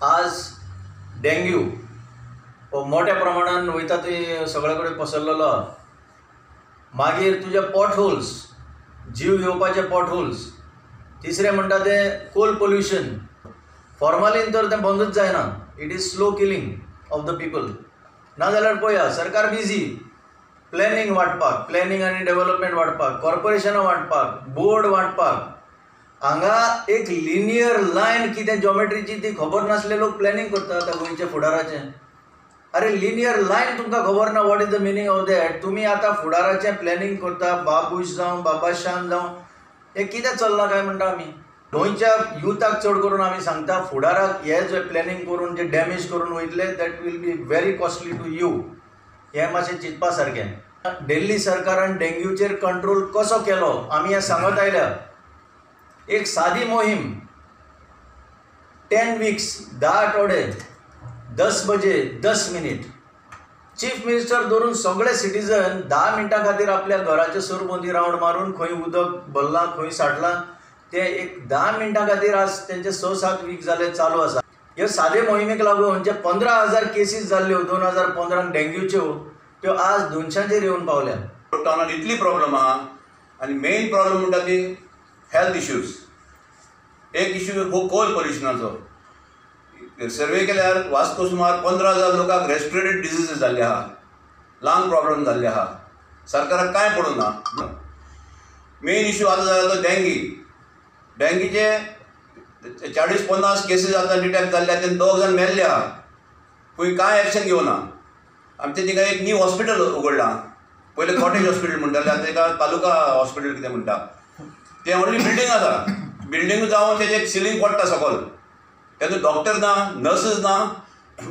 आज डेंग्यू हो मोठ्या प्रमाणान वयता थंय सगळे कडेन पसरलेलो आहा. मागीर तुजे पॉटहोल्स, जीव घेवपाचे पॉटहोल्स. तिसरें म्हणटा तें कोल पोल्युशन. फॉर्मालीन तर तें बंदूच जायना. It is slow killing of the people. नाजाल्यार पळया, सरकार बिजी प्लॅनिंग वांटपाक, प्लॅनिंग आनी डेव्हलपमेंट वांटपाक, कॉर्पोरेशनां वांटपाक, बोर्ड वांटपाक. हांगा एक लिनियर लायन कितें जॉमेट्रीची ती खबर नासले लोक प्लॅनिंग करता आतां गोंयच्या फुडाराचें. अरे लिनियर लायन तुमकां खबर ना, what is the meaning of that. तुमी आतां फुडाराचें प्लॅनिंग करता, बाबूश जावं बाबाशान जावं, हें कितें चल्लां काय म्हणटा आमी. गोंयच्या युथाक चड करून आमी सांगता, फुडाराक हे जे प्लॅनिंग करून जे डॅमेज करून वयतले that will be very costly to you. हें मातशें चिंतपा सारकें. दिल्ली सरकारान डेंग्यूचेर कंट्रोल कसो केलो आमी हें सांगत आयल्या. एक सादी मोहीम, 10 वीक्स, 10 आठवडे, 10 बजे 10 मिनीट, चीफ मिनिस्टर धरून सगळे सिटीजन 10 मिनटां खातीर आपल्या घराचे सरभोंवती रावंड मारून खंय उदक भरलां खंय साठलां ते एक 10 मिनटां खातीर आज तेंचे 6-7 वीक जाले चालू आसा. ह्यो सादे मोहिमेक लागून जे 15,000 केसीस जाल्ल्यो 2015 डेंग्यूच्यो त्यो आज 200चेर येवन पावल्या. टावनान इतली प्रॉब्लम आहा आनी मेन प्रॉब्लम म्हणटा ती हेल्थ इश्यूज. एक इश्यू हो कोल पोल्युशनाचो. सर्वे केल्यार वास्को सुमार 15,000 लोकांक रेस्पिरेटरी डिजीज जाल्ले आहा, लंग प्रॉब्लम जाल्ले आहा. सरकाराक कांय पडूंक ना. मेन इश्यू आतां जाला तो डेंगी. डेंगीचे 40-50 केसीस आतां डिटेक्ट जाल्ले आहा, तेन्ना 2 जाण मेल्ले आहा. खंय कांय एक्शन घेवना. आमचे थिंगा एक न्यू हॉस्पिटल उगडलां, पयलें कॉटेज हॉस्पिटल म्हणटाले, आतां तेका तालुका हॉस्पिटल कितें म्हणटा. तें व्हडली बिल्डींग आसा, बिल्डींग जावन तेजें एक सिलींग पडटा सकयल. तेन्ना डॉक्टर ना, नर्सीस ना,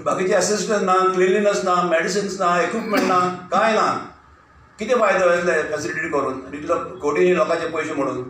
बाकीचे असिस्टंट ना, क्लिनलीनस ना, मेडिसिन्स ना, इक्विपमेंट ना, कांय ना. कितें फायदो येतले फॅसिलिटी करून इतलो कोटींनी लोकांचे पयशे म्हणून.